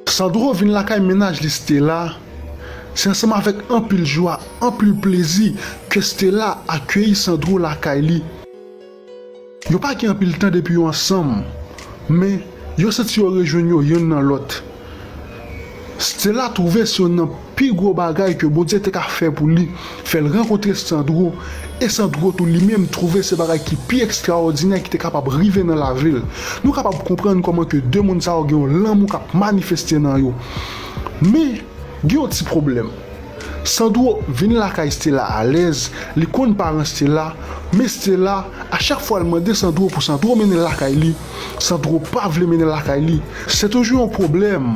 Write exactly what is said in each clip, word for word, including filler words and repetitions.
Sandro vin lakay mennaj li Stella, se ansanm avèk anpil jwa, anpil plezi ke Stella akeyi Sandro lakay li. Yo pa gen anpil tan depi yo ansanm, men yo santi yo rejwenn yo yonn nan lòt. Stella twouve se yonn nan pi gwo bagay ke Bondye te ka fè pou li, fè l rankontre Sandro, e Sandro tou li menm twouve se bagay ki pi ekstraòdinè ki te kapab rive nan lavi l. Nou kapab konprann kòman ke de moun sa yo gen yon lanmou k ap manifeste nan yo. Men, gen yon ti pwoblèm. Sandro vin lakay Stella alèz, li konn paran Stella, men Stella, a chak fwa l mande Sandro pou Sandro mennen l lakay li, Sandro pa vle mennen l lakay li. Se toujou yon pwoblèm.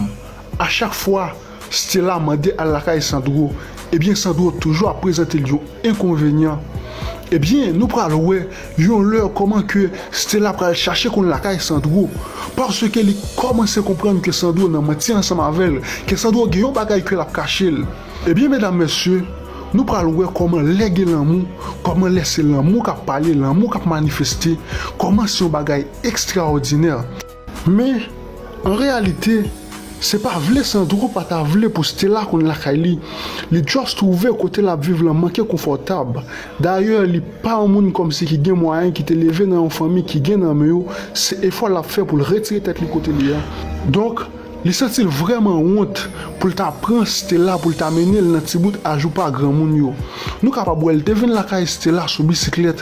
A chak fwa Stella mande al lakay Sandro, ebyen Sandro toujou ap prezante l yon enkonvenyan. Ebyen, nou pral wè yon lè kòman ke Stella pral chache konn lakay Sandro, paske li kòmanse konprann ke Sandro nan manti ansanm avè l, ke Sandro gen yon bagay ke l ap kache l. Ebyen, medam, mesye, nou pral wè kòman lè gen lanmou, kòman lè se lanmou k ap pale, lanmou k ap manifeste, kòman se yon bagay ekstraòdinè. Men, an reyalite, se pa vle Sandro pa ta vle pou Stella konn lakay li. Li just twouve kote l ap viv lan manke konfòtab. Dayè, li pa yon moun kòmsi ki gen mwayen, ki te leve nan yon fanmi ki gen nan men yo, se efò l ap fè pou l retire tèt li kote li a. Donk, li santi l vrèman wont pou l ta pran Stella, pou l ta mennen l nan ti bout ajoupa granmoun yo. Nou kapab wè l te vin lakay Stella sou bisiklèt,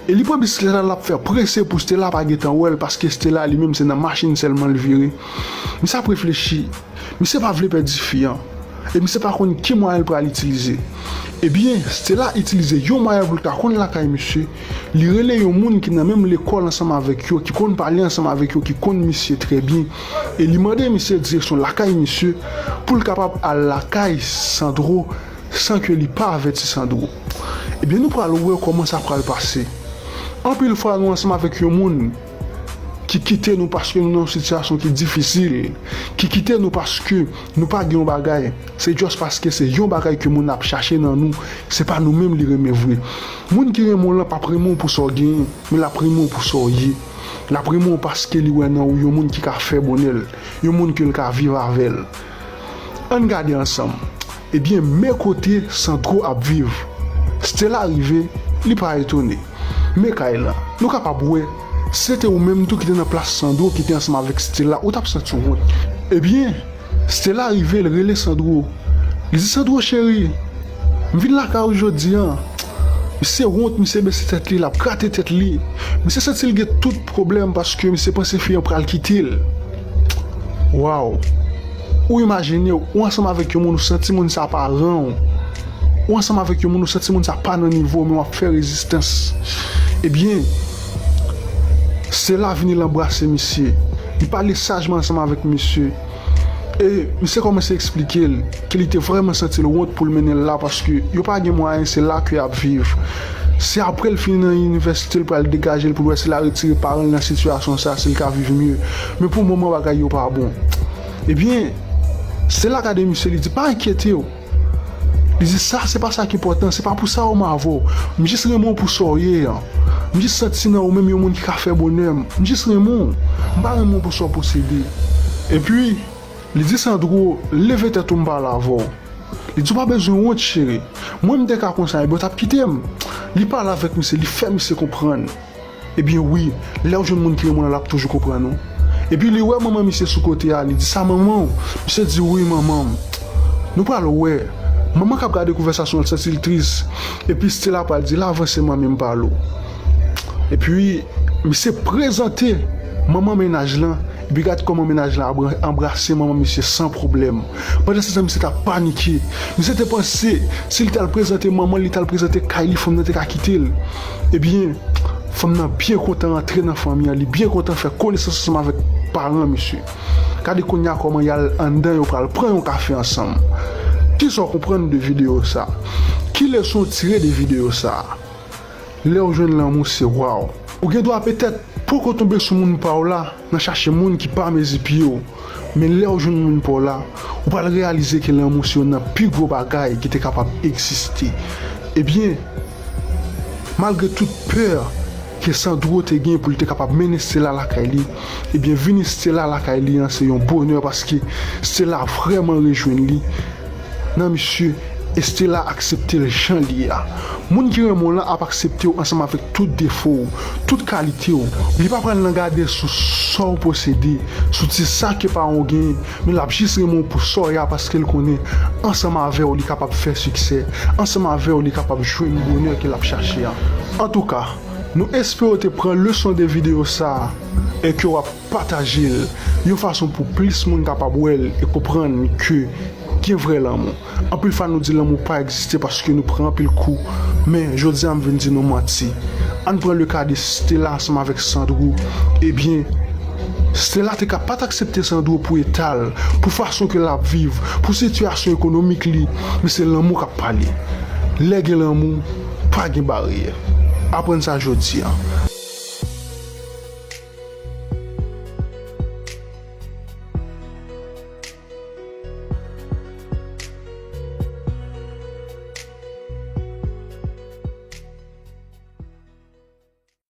e li pran bisiklèt la, l ap fè prese pou Stella pa gentan wè l, paske Stella li menm se nan machin sèlman l vire. Misye ap reflechi. Misye pa vle pèdi fi an. E misye pa konn ki mwayen l pral itilize. Ebyen, Stella itilize yon mwayen pou l ka konn lakay misye. Li rele yon moun ki nan menm lekòl ansanm avèk yo, ki konn pale ansanm avèk yo, ki konn misye trè byen. E li mande misye direksyon lakay misye pou l kapab al lakay Sandro san ke li pa avèti Sandro. Ebyen, nou pral wè kòman sa pral pase. Anpil fwa, nou ansanm avèk yon moun ki kite nou paske nou nan yon sitiyasyon ki difisil, ki kite nou paske nou pa gen yon bagay, se just paske se yon bagay ke moun ap chache nan nou, se pa nou menm li renmen vre. Moun ki renmen w lan p ap renmen w pou sa w genyen, men l ap renmen w pou sa w ye. L ap renmen w paske li wè nan ou yon moun ki ka fè bonè l, yon moun ke l ka viv avè l. Ann gade ansanm. Ebyen, men kote Sandro ap viv. Stella rive, li pa etone. Men kay lan. Nou kapab wè, si se te ou menm tou ki te nan plas Sandro ki te ansanm avèk Stella, ou t ap santi w wont. Ebyen, Stella rive, l rele Sandro. Li di, Sandro cheri, m vin lakay ou jodi a. Misye wont, misye bese tèt li, l ap grate tèt li. Misye santi l gen tout pwoblèm paske misye panse fi an pral kite l. Waw! Ou imajine w, ou ansanm avèk yon moun, ou santi moun sa paran w. Ou ansanm avèk yon moun, ou santi moun sa pa nan nivo w, men w ap fè rezistans. Ebyen, Stella vini, l anbrase misye. Li pale sajman ansanm avèk misye. E misye kòmanse eksplike l ke li te vrèman santi l wont pou l mennen l la, paske yo pa gen mwayen, se la ke y ap viv. Se apre l fini nan inivèsite l pral degaje l pou l wè si l a retire paran l nan sitiyasyon sa, si l ka viv mye. Men pou moman bagay yo pa bon. Ebyen, Stella gade misye, li di, pa enkyete w. Li di, sa se pa sa ki enpòtan, se pa pou sa yo m avè w. M jis renmen w pou sa w ye an. M jis santi nan ou menm yon moun ki ka fè bonè m. M jis renmen w. M pa renmen w pou sa w posede. Epi, li di Sandro, leve tèt ou, m pale avè w. Li di, ou pa bezwen wont, cheri. Mwen, m te ka konsa, ebyen, ou t ap kite m. Li pale avèk misye, li fè misye konprann. Ebyen wi, lè w jwenn moun ki renmen w lan, l ap toujou konprann ou. Epi li wè manman misye sou kote a, li di, sa manman w? Misye di, wi, manman m. Nou pral wè. Manman k ap gade konvèsasyon an, l santi l tris. Epi Stella pral di l, avanse manmi, m pale w. Epi misye prezante manman mennaj lan. Epi gad kòman mennaj lan abra- anbrase manman misye san pwoblèm. Pandan se tan, misye t ap panike. Misye te panse, si l t al prezante manman l, li t al prezante kay li, fanm nan te ka kite l. Ebyen, fanm nan byen kontan antre nan fanmi an, li byen kontan fè konesans ansanm avèk paran misye. Gade kounye a kòman y al anndan, yo pral pran yon kafe ansanm. Kisa w konprann de videyo sa? Ki leson w tire de videyo sa? Lè w jwenn lanmou, se waw. Ou gen dwa petèt poko tonbe sou moun pa w la nan chache moun ki pa mezi pye w. Men lè w jwenn moun pa w la, ou pral reyalize ke lanmou se youn nan pi gwo bagay ki te kapab egziste. Ebyen, malgre tout pè ke Sandro te gen pou li te kapab mennen Stella lakay li, ebyen vini Stella lakay li an se yon bonè paske Stella vrèman rejwenn li nan misye e Stella aksepte l jan l ye a. Moun ki renmen w lan ap aksepte w ansanm avèk tout defo w, tout kalite w. Li pa pral nan gade sou sa w posede, sou ti sa ke paran w genyen, men l ap jis renmen w pou sa w ye a paske l konnen ansanm avè w li kapab fè siksè, ansanm avè w li kapab jwenn bonè ke l ap chache a. Antouka, nou espere w te pran leson de videyo sa a e ke w ap pataje l yon fason pou plis moun kapab wè l e konprann ke gen vrè lanmou. Anpil fwa nou di lanmou pa egziste paske nou pran anpil kou, men jodi a m vin di nou manti. Ann pran le ka de Stella ansanm avèk Sandro. Ebyen, Stella te ka pa t aksepte Sandro pou eta l, pou fason ke l ap viv, pou sitiyasyon ekonomik li, men se lanmou k ap pale. Lè gen lanmou, pa gen baryè. Aprann sa jodi a.